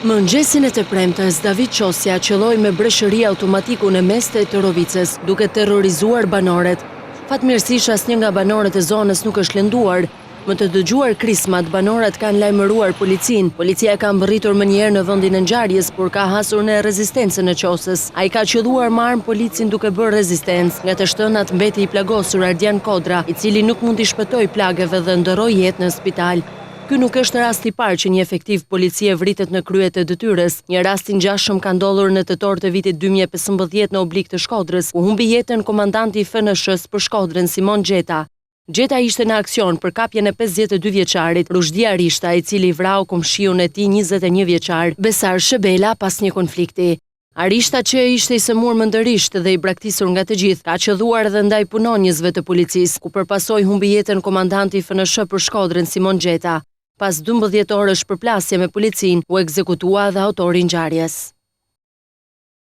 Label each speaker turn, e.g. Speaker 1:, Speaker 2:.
Speaker 1: Mëngjesin e të premtes, David Qosja qëlloi me breshëri automatiku në mes të Torovicës, duke terrorizuar banorët. Fatmirësisht asnjë nga banorët e zonës nuk është lënduar. Me të dëgjuar krismat, banorët kanë lajmëruar policinë. Policia ka mbërritur menjëherë në vendin e ngjarjes, por ka hasur në rezistencën e Qosës. Ai ka qëlluar me armë policin duke bërë rezistencë. Nga të shtënat mbeti i plagosur Ardian Kodra, i cili nuk mund t'i shpëtojë plagëve dhe ndërroi jetë në spital. Ky nuk është rasti i parë që një efektiv policie vritet në krye të detyrës. Një rast i ngjashëm ka ndodhur në tetor të vitit 2015 në Oblik të Shkodrës, ku humbi jetën komandanti i FNSH-së për Shkodrën, Simon Gjeta. Gjeta ishte në aksion për kapjen e 52 vjeçarit, Ruzhdi Arishta, i cili vrau komshiun e tij 21 vjeçar, Besar Shebela, pas një konflikti. Arishta që ishte i sëmurë mendërisht dhe i braktisur nga të gjithë, ka qëlluar edhe ndaj punonjësve të policisë, ku për pasojë humbi jetën komandanti i FNSH për Shkodrën Simon Gjeta. Pas 12 orësh përplasje me policinë, u ekzekutua edhe autori i ngjarjes.